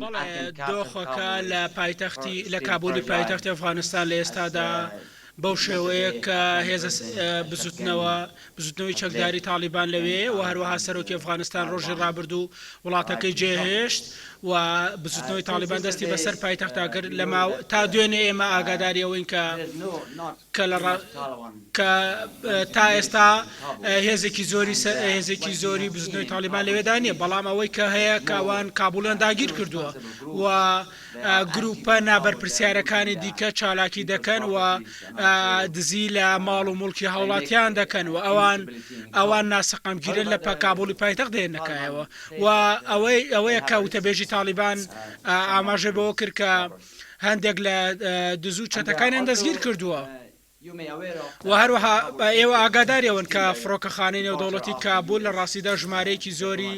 بەڵێ دۆخەکە لە پایتەختی لە کابولی پایتەختی ئەفغانستان لە ئێستادا بەو شێوەیە کە هێزە بزوتنەوە بزوتنەوەی چەکداری تاڵیبان لەوێ و هەروەها سەرۆکی ئەفغانستان ڕۆژی ڕابردوو وڵاتەکەی جێهێشت و بزوتنەوەی تاڵیبان دەستی بەسەر پایتەختا کرد لە ماو تا دوێنێ ئێمە ئاگاداری ئەوەین کە کە لە کە تا ئێستا هێزێکی زۆری هێزێکی زۆری بزوتنەوەی تاڵیبان لەوێدا نییە بەڵام ئەوەی کە هەیە کە ئەوان کابولیان داگیر کردووە و گروپە نابەرپرسیارەکانی دیکە چالاکی دەکەن و دزی لە ماڵ و موڵکی هاوڵاتیان دەکەن و ئەوان ئەوان ناسەقامگیرن لە کابولی پایتەخت دێنەکایەوە و ئەوەی ئەوەیە کە وتەبێژی تاڵیبان ئاماژەی بەوە کرد کە هەندێک لە دزو چەتەکانیان دەستگیر کردووە. و هەروەها ئێوە ئاگاداری ئەوەن کە فڕۆکەخانەی نێودەوڵەتی کابول لە ڕاستیدا ژمارەیەکی زۆری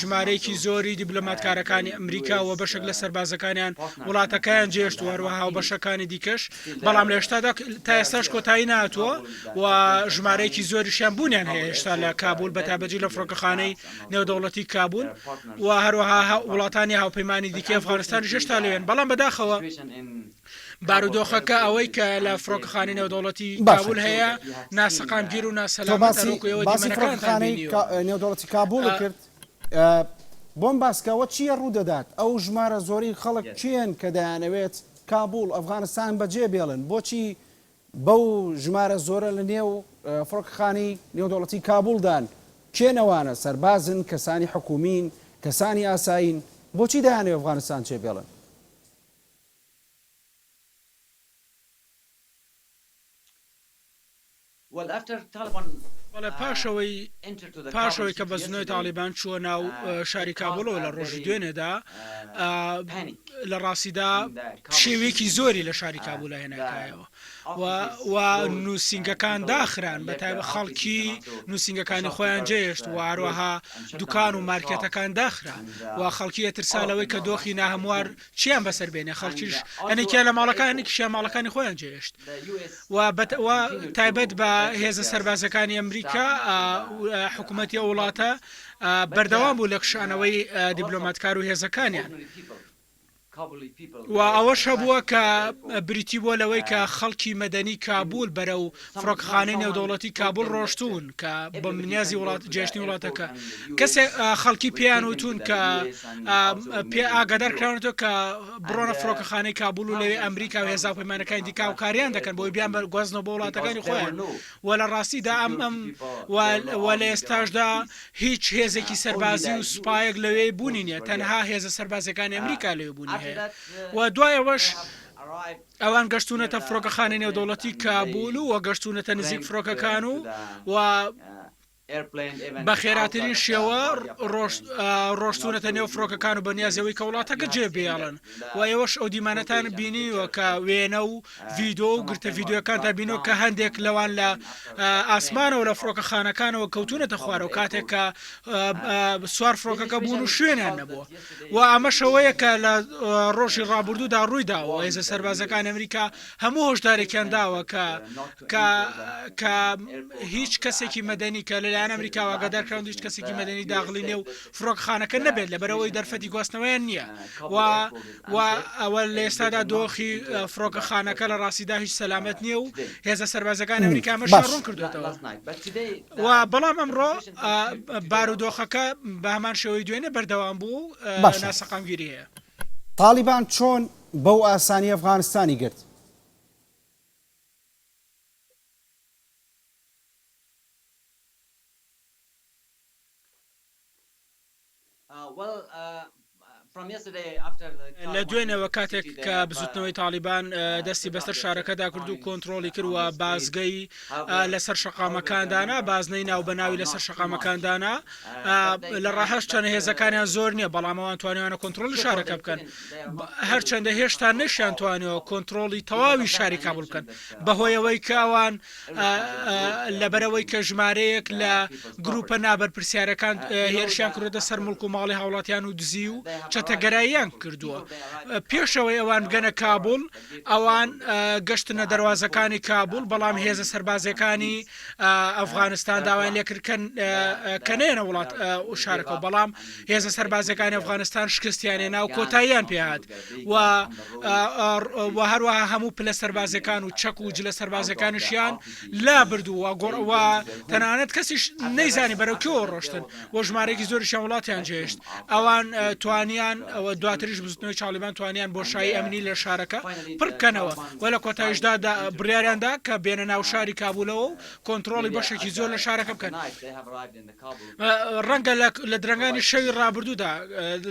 ژمارەیەکی زۆری دیبلۆماتکارەکانی ئەمریکا و بەشێک لە سەربازەکانیان وڵاتەکەیان جێشت و هەروەها هاوبەشەکانی دیکەش بەڵام لە هێشتادا تا ئێستاش کۆتایی نهاتووە و ژمارەیەکی زۆریشیان بوونیان هەیە هێشتا لە کابول بە تایبەتی لە فڕۆکەخانەی نێودەوڵەتی کابول و هەروەها وڵاتانی هاوپەیمانی دیکەی ئەفغانستانیش هێشتا لەوێن بەڵام بەداخەوە بارودۆخەکە ئەوەی کە لە فڕۆکەخانەی نێودەوڵەتی باشە کابول هەیە ناسەقامگیر و تۆ ناسەلامەتە باسی وەکو ئێوە باسی دیمەنەکانتان فڕۆکەخانەی بینیوە. کا نێودەوڵەتی کابوڵت کرد بۆم باس کە ئەوە چییە ڕوو دەدات ئەو ژمارە زۆرەی خەڵک کێن کە دەیانەوێت کابوڵ ئەفغانستان بەجێ بێڵن بۆچی بەو ژمارە زۆرە لە نێو فڕۆکەخانەی نێودەوڵەتی کابوڵدان کێن ئەوانە سەربازن کەسانی حکومین کەسانی ئاسایین بۆچی دەیانەوێت ئەفغانستان جێ بێڵن؟ بەڵێ پاش ئەوەی پاش ئەوەی کە بەزنۆی تاڵیبان چووە ناو شاری کابوڵەوە لە ڕۆژی دوێنێدا لە ڕاستیدا پشێویەکی زۆری لە شاری کابولا هێناکایەوە و و نووسینگەکان داخران بە تایبەت خەڵکی نووسینگەکانی خۆیان جێهێشت و هەروەها دوکان و مارکێتەکان داخرا و خەڵکی ئەترسا لەوەی کە دۆخی ناهەموار چیان بەسەر بێنێ خەڵکیش هەنێکیان لە ماڵەکان هەنێکیشیان ماڵەکانی خۆیان جێهێشت و و تایبەت بە هێزە سەربازەکانی ئەمریکا حکوومەتی ئەو وڵاتە بەردەوام بوو لە کشانەوەی دیبلۆماتکار و هێزەکانیان. و ئەوەش هەبووە کە بریتی بووە لەوەی کە خەڵکی مەدەنی کابول بەرەو فڕۆکەخانەی نێودەوڵەتی کابول ڕۆشتوون کە بە نیازی وڵات جێشتنی وڵاتەکە کەسێک خەڵکی پێیان وتون کە پێ ئاگادار کراونەتەوە کە بڕۆنە فڕۆکەخانەی کابول و لەوێ ئەمریکا و هێزا پەیمانەکانی دیکە هاوکاریان دەکەن بۆی بیان گوازنەوە بۆ وڵاتەکانی خۆیان و لە ڕاستیدا ئەم ئەم و لە ئێستاشدا هیچ هێزێکی سەربازی و سوپایەک لەوێ بوونی نییە، تەنها هێزە سەربازییەکانی ئەمریکا لەوێ بوونی هەیە و دوای ئەوەش ئەوان گەشتوونەتە فڕۆکەخانەی نێودەوڵەتی کابول و گەشتوونەتە نزیک فڕۆکەکان و و بە خێراترین شێوە ڕۆشتوونەتە نێو فڕۆکەکان و بەنیازی ئەوەی کە وڵاتەکە جێ بێڵن و ئێوەش ئەو دیمەنەتان بینیوە کە وێنە و ڤیدۆ و گرتە ڤیدیۆکانتان بینیوە کە هەندێک لەوان لە ئاسمانەوە لە فڕۆکەخانەکانەوە کەوتونەتە خوارەوە کاتێک کە سوار فڕۆکەکە بوون و شوێنیان نەبووە و ئەمەش ئەوەیە کە لە ڕۆژی ڕابردوودا ڕووی داوە هێزە سەربازەکانی ئەمریکا هەموو هۆشدارێکیان داوە کە کە کە هیچ کەسێکی مەدەنی کە لەلایەن ئەمریکاوە ئاگادار کراون هیچ کەسێکی مەدەنی داغڵی نێو فڕۆکەخانەکە نەبێت لەبەرئەوەی دەرفەتی گواستنەوەیان نییە و و ئەوە لە ئێستادا دۆخی فڕۆکەخانەکە لە ڕاستیدا هیچ سەلامەت نییە و هێزە سەربازەکانی ئەمریکا ئەمەشیان باش. ڕوون کردوێتەوە و بەڵام ئەمڕۆ بارودۆخەکە بە هەمان شێوەی دوێنێ بەردەوام بوو و باشە. ناسەقامگیری هەیە. تاڵیبان چۆن بەو ئاسانی ئەفغانستانی گرت؟ لە دوێنێوە کاتێک کە بزوتنەوەی تاڵیبان دەستی بەسەر شارەکەدا کرد و کۆنترۆڵی کرد و بازگەی لەسەر شەقامەکان دانا، بازنەی ناوبەناوی لەسەر شەقامەکان دانا، لە ڕاهەرچەندە هێزەکانیان زۆر نییە، بەڵام ئەوان توانیویانە کۆنترۆڵی شارەکە بکەن، هەرچەندە هێشتا نەشیانتوانیوە کۆنترۆڵی تەواوی شاری کابوڵ بکەن، بەهۆی ئەوەی کە ئەوان لەبەرئەوەی کە ژمارەیەک لە گروپە نابەرپرسیارەکان هێرشیان کردۆتە سەر موڵک و ماڵی هاوڵاتیان و دزی و چەتە. چەتەگەراییان کردووە. پێش ئەوەی ئەوان بگەنە کابوڵ، ئەوان گەشتنە دەروازەکانی کابوڵ، بەڵام هێزە سەربازییەکانی ئەفغانستان داوایان لێکرد کە نەیەنە وڵات شارەکەوە، بەڵام هێزە سەربازییەکانی ئەفغانستان شکستیان هێنا و کۆتاییان پێهات و و هەروەها هەموو پلە سەربازییەکان و چەک و جلە سەربازییەکانیشیان لابرد و و تەنانەت کەسیش نەیزانی بەرەو کوێوە ڕۆشتن و ژمارەیەکی زۆریشیان وڵاتیان جێهێشت. ئەوان توانیان و دواتریش بزوتنەوەی تاڵیبان توانیان بۆشایی ئەمنی لە شارەکە پڕ بکەنەوە و لە کۆتاییشدا بڕیاریان دا کە بێنە ناو شاری کابولەوە و کۆنترۆڵی بەشێکی زۆر لە شارەکە بکەن. ڕەنگە لە درەنگانی شەوی ڕابردوودا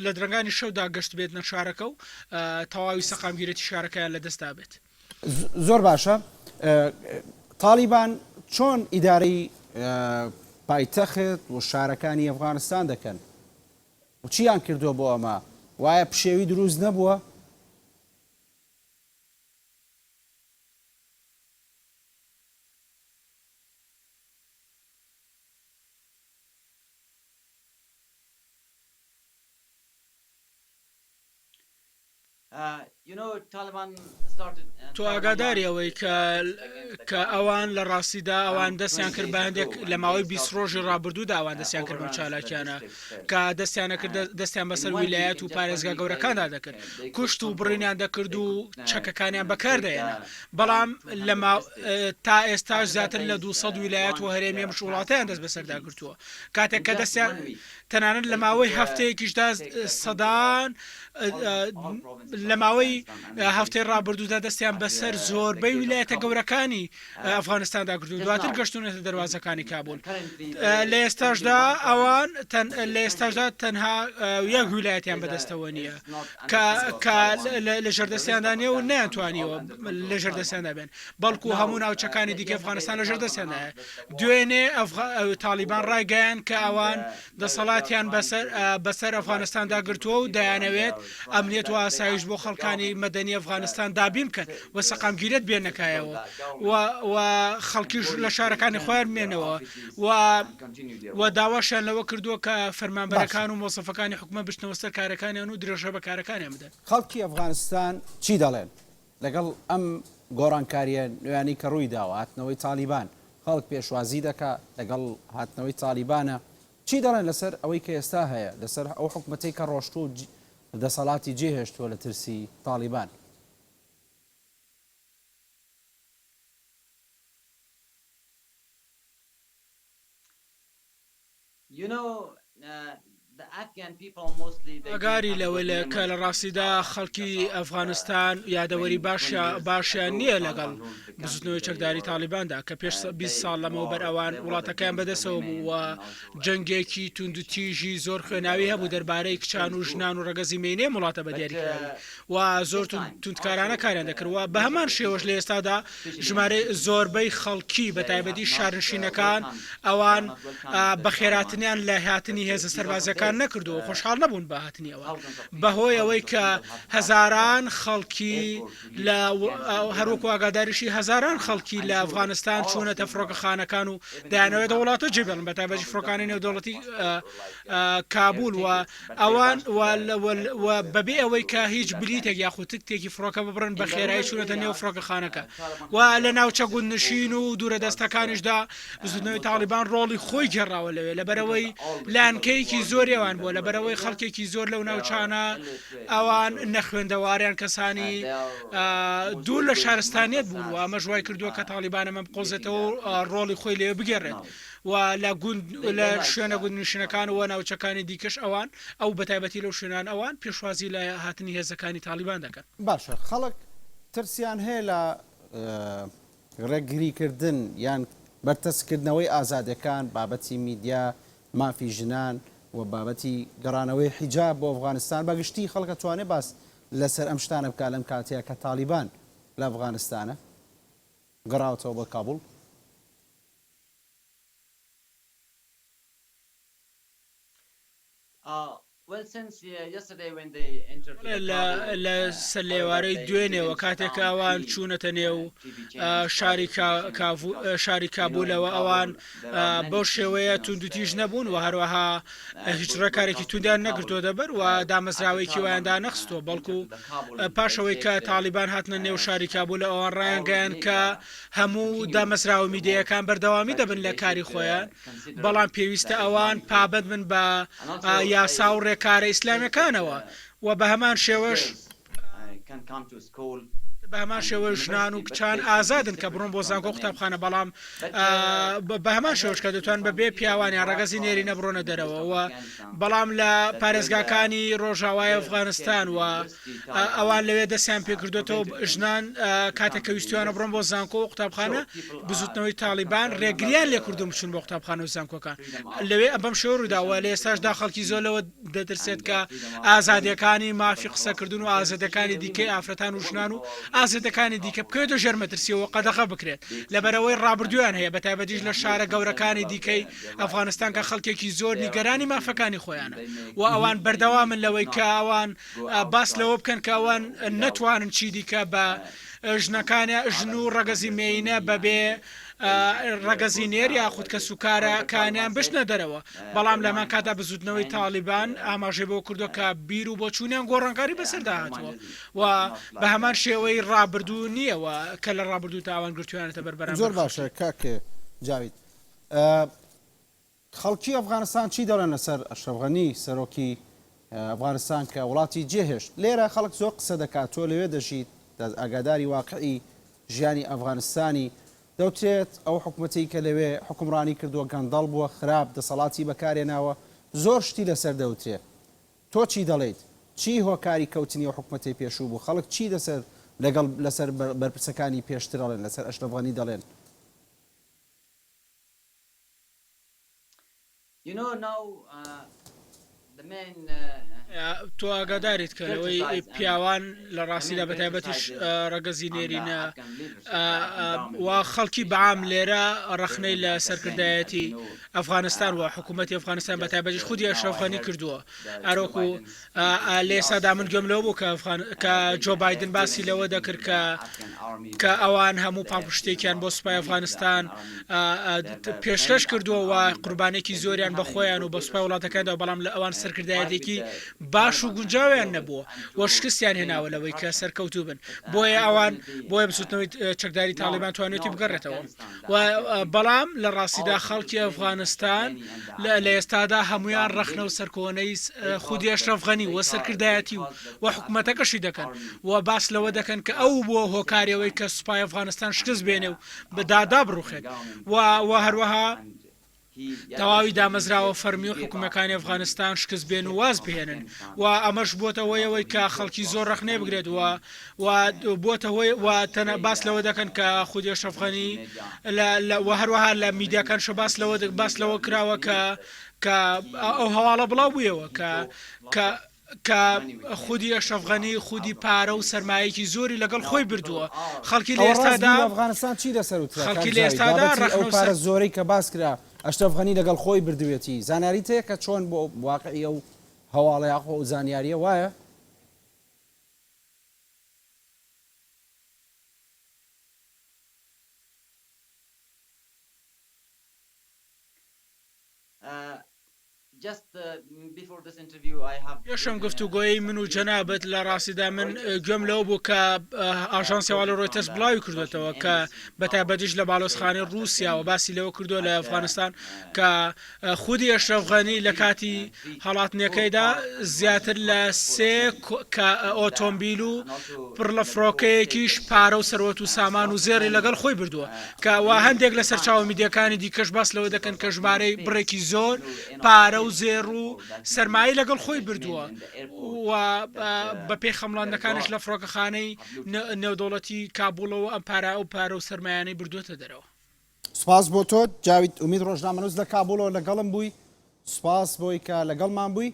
لە درەنگانی شەودا گەشتبێتنە شارەکە و تەواوی سەقامگیرێتی شارەکەیان لەدەست دابێت. زۆر باشە تاڵیبان چۆن ئیدارەی پایتەخت و شارەکانی ئەفغانستان دەکەن و چیان کردووە بۆ ئەمە وایە پشێوی دروست نەبووە؟ تۆ ئاگاداری ئەوەی کە کە ئەوان لە ڕاستیدا ئەوان دەستیان کرد بە هەندێک لە ماوەی 20 ڕۆژی ڕابردوودا ئەوان دەستیان کرد بەم چالاکیانە کە دەستیانە کرد دەستیان بەسەر ویلایەت و پارێزگا گەورەکاندا دەکرد کوشت و بڕینیان دەکرد و چەکەکانیان بەکاردەهێنا بەڵام لە تا ئێستاش زیاتر لە 200 ویلایەت و هەرێمی ئەم وڵاتەیان دەست بەسەردا گرتووە کاتێک کە دەستیان تەنانەت لە ماوەی هەفتەیەکیشدا سەدان لە ماوەی هەفتەی ڕابردوودا دەستیان بەسەر زۆربەی ویلایەتە گەورەکانی ئەفغانستاندا گرتووە دواتر گەشتونەتە دەروازەکانی کابول لە ئێستاشدا ئەوان لە ئێستاشدا تەنها یەک ویلایەتیان بەدەستەوە نییە کە لە ژێردەستیاندا نییە و نەیانتوانیوە لە ژێردەستیاندا بێن بەڵکو هەموو ناوچەکانی دیکە ئەفغانستان لە ژێردەستیاندایە دوێنێ تاڵیبان ڕایگەیاند کە ئەوان دەسەڵاتیان بەسەر بەسەر ئەفغانستاندا گرتووە و دەیانەوێت ئەمنیەت و ئاسایش بۆ خەڵکانی مەدەنی ئەفغانستان دابین بکەن و سەقامگیریەت بێننە کایەوە و و خەڵکیش لە شارەکانی خۆیان بمێنەوە و و داواشیان لەوە کردووە کە فەرمانبەرەکان و مۆزەفەکانی حکومەت بچنەوە سەر کارەکانیان و درێژە بە کارەکانیان بدەن. خەڵکی ئەفغانستان چی دەڵێن؟ لەگەڵ ئەم گۆڕانکارییە نوێیانەی کە ڕوویداوە، هاتنەوەی تاڵیبان، خەڵک پێشوازی دەکا، لەگەڵ هاتنەوەی تاڵیبانە، چی دەڵێن لەسەر ئەوەی کە ئێستا هەیە، لەسەر ئەو حکومەتەی کە ڕۆشتووە و دەسەڵاتی جێهێشتووە لە ترسی تاڵیبان؟ ئاگاری لەوەی لە کە لە ڕاستیدا خەڵکی ئەفغانستان یادەوەری باشیان نییە لەگەڵ بزوتنەوەی چەکداری تاڵیباندا کە پێش 20 ساڵ لەمەوبەر ئەوان وڵاتەکەیان بەدەستەوە بوو و جەنگێکی توندوتیژی زۆر خوێناوی هەبوو دەربارەی کچان و ژنان و ڕەگەزی مێینەی ئەم وڵاتە بە دیاریکراوی و زۆر توندکارانە کاریان دەکرد و بە هەمان شێوەش لە ئێستادا ژمارەی زۆربەی خەڵکی بە تایبەتی شارنشینەکان ئەوان بەخێراتنیان لە هاتنی هێزە سەربازیەکان نەکردووە خۆشحاڵ نەبوون بە هاتنی ئەوان بەهۆی ئەوەی کە هەزاران خەڵکی لە هەروەکو ئاگاداریشی هەزاران خەڵکی لە ئەفغانستان چوونەتە فڕۆکەخانەکان و دەیانەوێت وڵاتە جێبێڵن بە تایبەتی فڕۆکانی نێودەوڵەتی کابول و ئەوان و بەبێ ئەوەی کە هیچ بلیتێک یاخود تکتێکی فڕۆکە ببڕن بە خێرایی چوونەتە نێو فڕۆکەخانەکە و لە ناوچە گوندنشین و دوورەدەستەکانیشدا بزوتنەوەی تاڵیبان ڕۆڵی خۆی گێڕاوە لەوێ لەبەرئەوەی لانکەیەکی زۆری ئەوان بووە لەبەرئەوەی خەڵکێکی زۆر لەو ناوچانە ئەوان نەخوێندەواریان کەسانی دوور لە شارستانیەت بوون و ئەمەش وای کردووە کە تاڵیبان ئەمە بقۆزێتەوە و ڕۆڵی خۆی لەوێ بگێڕێت و لە گوند لە شوێنە گوندنشینەکان و ناوچەکانی دیکەش ئەوان ئەو بەتایبەتی لەو شوێنان ئەوان پێشوازی لە هاتنی هێزەکانی تاڵیبان دەکەن. باشە خەڵک ترسیان هەیە لە ڕێگریکردن یان بەرتەسککردنەوەی ئازادیەکان، بابەتی میدیا، مافی ژنان و بابەتی گەڕانەوەی حیجاب بۆ ئەفغانستان، بە گشتی خەڵک ئەتوانێ باس لەسەر ئەم شتانە بکات لەم کاتەیا کە تاڵیبان لە ئەفغانستانە گەڕاوەتەوە بۆ کابوڵ؟ بەڵێ لە سەرلێوارەی دوێنێوە کاتێک کە ئەوان چوونەتە نێو شاری کابولەوە ئەوان بەو شێوەیە توندوتیژ نەبوون و هەروەها هیچ ڕێکارێکی توندیان نەگرتووەتە بەر و دامەزراوەیەکی وایان دانەخستووە بەڵکو پاشەوەی کە تاڵیبان هاتنە نێو شاری کابول ئەوان ڕایانگەیاند کە هەموو دامەزراوە میدیایەکان بەردەوامی دەبن لە کاری خۆیان بەڵام پێویستە ئەوان پابەند بن بە یاسا و ڕێکارە ئیسلامیەکانەوە و بە هەمان شێوەش بە هەمان شێوە ژنان و کچان ئازادن کە بڕۆن بۆ زانکۆ قوتابخانە بەڵام بە هەمان شێوەش کە دەتوان بە بێ پیاوان یان ڕەگەزی نێرینە بڕۆنە دەرەوە و بەڵام لە پارێزگاکانی ڕۆژاوای ئەفغانستان و ئەوان لەوێ دەستیان پێکردوێتەوە ژنان کاتێک کە ویستویانە بڕۆن بۆ زانکۆ و قوتابخانە بزوتنەوەی تاڵیبان ڕێگریان لێکردوون بچون بۆ قوتابخانە و زانکۆکان لەوێ بەم شێوە ڕوویداوە لە ئێستاشدا خەڵکی زۆر لەوە دەترسێت کە ئازادیەکانی مافی قسەکردن و ئازادەکانی دیکەی ئافرەتان و ژنان و ئازادەکانی دیکە بکەوێتە ژێر مەترسیەوە قەدەغە بکرێت لەبەرئەوەی ڕابردوویان هەیە بەتایبەتیش لە شارە گەورەکانی دیکەی ئەفغانستان کە خەڵکێکی زۆر نیگەرانی مافەکانی خۆیانە و ئەوان بەردەوامن لەوەی کە ئەوان باس لەوە بکەن کە ئەوان نەتوانن چیدیکە بە ژنەکانیان ژن و ڕەگەزی مێینە بەبێ ڕەگەزی نێر یاخود کەسوکارەکانیان بچنە دەرەوە، بەڵام لەهەمان کاتدا بزوتنەوەی تاڵیبان ئاماژەی بەوە کردووە کە بیر و بۆچوونیان گۆڕانکاری بەسەردا هاتووە و بە هەمان شێوەی ڕابردوو نییە و کە لە ڕابردوودا ئەوان گرتوویانەتە بەر بەرامبەر زۆر خەڵکی. باشە کاک جاوید. خەڵکی ئەفغانستان چی دەڵێن لەسەر ئەشرەف غەنی سەرۆکی ئەفغانستان کە وڵاتی جێهێشت؟ لێرە خەڵک زۆر قسە دەکات، تۆ لەوێ دەژیت، ئاگاداری واقعی ژیانی ئەفغانستانی، دەوترێت ئەو حکومەتەی کە لەوێ حوکمڕانی کردووە گەندەڵ بووە، خراپ دەسەڵاتی بەکارهێناوە، زۆر شتی لەسەر دەوترێ. تۆ چی دەڵێیت؟ چی هۆکاری کەوتنی ئەو حکومەتەی پێشوو بوو؟ خەڵک چی لەسەر لەگەڵ لەسەر بەرپرسەکانی پێشتر ئەڵێن، لەسەر ئەشرەف غەنی دەڵێن؟ تۆ ئاگاداریت کە لەوەی پیاوان لە ڕاستیدا بە تایبەتیش ڕەگەزی نێرینە و خەڵکی بەعام لێرە ڕەخنەی لە سەرکردایەتی ئەفغانستان و حکوومەتی ئەفغانستان بە تایبەتیش خودی ئەشرەف غەنی کردووە ئەرۆکو لە ئێستادا من گوێم لەوە بوو کە ئەفغان کە جۆ بایدن باسی لەوە دەکرد کە کە ئەوان هەموو پاڵپشتێکیان بۆ سوپای ئەفغانستان پێشکەش کردووە و قوربانێکی زۆریان بە خۆیان و بە سوپای وڵاتەکاندا بەڵام لە ئەوان سەرکردایەتێکی باش و گونجاویان نەبووە و شکستیان هێناوە لەوەی کە سەرکەوتوو بن بۆیە ئەوان بۆیە بزوتنەوەی چەکداری تاڵیبان توانێتی بگەڕێتەوە و بەڵام لە ڕاستیدا خەڵکی ئەفغانستان لە ئێستادا هەموویان ڕەخنە و سەرکۆنەی خودی ئەشرەف غەنی و سەرکردایەتی و و حکومەتەکەشی دەکەن و باس لەوە دەکەن کە ئەو بووە هۆکاری ئەوەی کە سوپای ئەفغانستان شکست بێنێ و بەدادا بڕوخێت و و هەروەها تەواوی دامەزراوە فەرمی و حکومیەکانی ئەفغانستان شکست بێن و واز بهێنن و ئەمەش بووەتە هۆی ئەوەی کە خەڵکی زۆر ڕەخنەی بگرێت و و بووەتە هۆی و تەنە باس لەوە دەکەن کە خودی ئەشرەف غەنی لە لە و هەروەها لە میدیاکانشە باس لەوە باس لەوە کراوە کە کە ئەو هەواڵە بڵاو بوویەوە کە کە کە خودی ئەشرەف غەنی خودی پارە و سەرمایەکی زۆری لەگەڵ خۆی بردووە خەڵکی لە ئەوە ڕاست ئێستادا بوو لە ئەفغانستان چی لەسەر وترا کاک خەڵکی لە جاوید ئێستادا بابەتی ئەو ڕەخنە و پارە سەر زۆرەی کە باس کرا ئەشرەف غەنی لەگەڵ خۆی بردوێتی زانیاریت هەیە کە چۆن بۆ واقعی ئەو هەواڵە یاخۆ ئەو زانیاریە وایە؟ پێش ئەم گفتوگۆیەی من و جەنابت لە ڕاستیدا من گوێم لەوە بوو کە ئاژانسی هەواڵی ڕۆیتەرز بڵاوی کردوێتەوە کە بە تایبەتیش لە باڵۆزخانەی ڕووسیاوە باسی لەوە کردووە لە ئەفغانستان کە خودی ئەشرەف غەنی لە کاتی هەڵاتنەکەیدا زیاتر لە سێ کە ئۆتۆمبیل و پڕ لە فڕۆکەیەکیش پارە و سەروەت و سامان و زێڕی لەگەڵ خۆی بردووە کە وا هەندێک لە سەرچاوە میدیاکانی دیکەش باس لەوە دەکەن کە ژمارەی بڕێکی زۆر پارە و زێڕ و سەرمایەی لەگەڵ خۆی بردووە و بەپێی خەمڵاندنەکانیش لە فڕۆکەخانەی نێودەوڵەتی کابوڵەوە ئەم پارە ئەو پارە و سەرمایانەی بردووەتە دەرەوە. سوپاس بۆ تۆ جاوید ئومید ڕۆژنامەنووس لە کابوڵەوە لەگەڵم بووی سوپاس بۆی کە لەگەڵمان بووی.